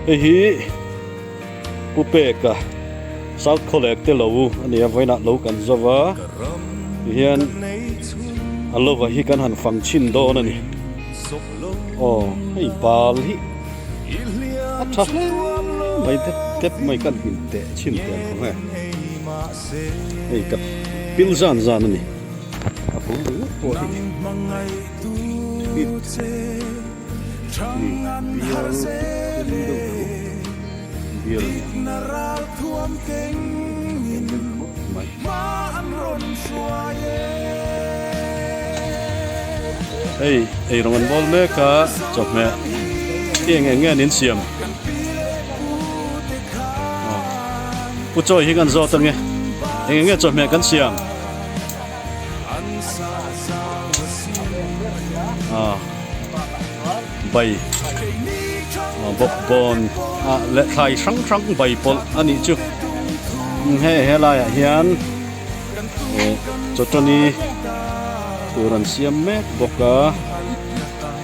Hei hi Pu Peka South Khawlek te lo a ni a, vawiinah lo kan zo va, tihian a lova hi kan han fang chhin dawn a ni. Aw hei bal hi a tha hle mai dep dep mai kan hmin teh chhin teh ang khawng e. Hei ka pil zan zan a ni. A bul ringawt pawh hi bit ni bial thum deuh tho bial a ni khawp mai. Hei eirawng an bawl mek a chawhmeh hi eng eng nge an insiam. Pu Chawi hi kan zawt ange eng eng nge chawhmeh kan siam. Bai bawkbawn leh thlai hrang hrang bai pawlh a nih chu hei helaiah hian chawtawni tur an siam mek bawk a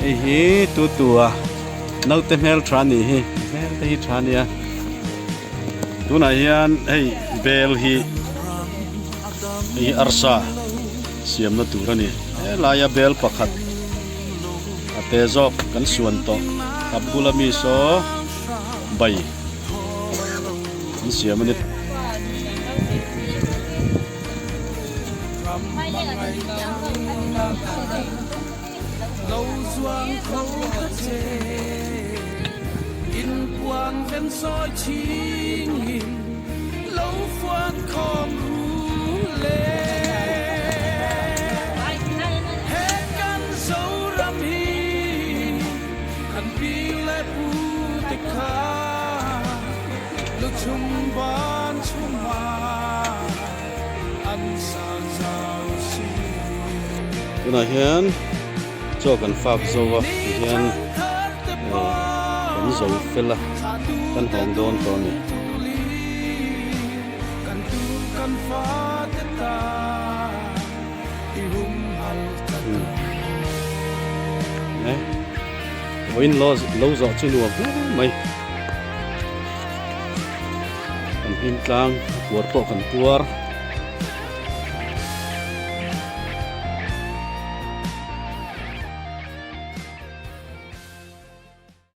hei hi tu tu a naute hmel tha a nih hi hmel te hi tha a nia tunah hian hei bel hi. Hei hi arsa siamna tur a ni. Helaia bel pakhat a te zawk kan suan tawh a bula mi saw bai an siam a ni. Tunah hian chaw kan fak zo a tihian kan zo fel a kan hawng dawn tawh a ni. Vawiin lo zawh chu nuam hle mai kan hlim tlang a puar pawh kan puar.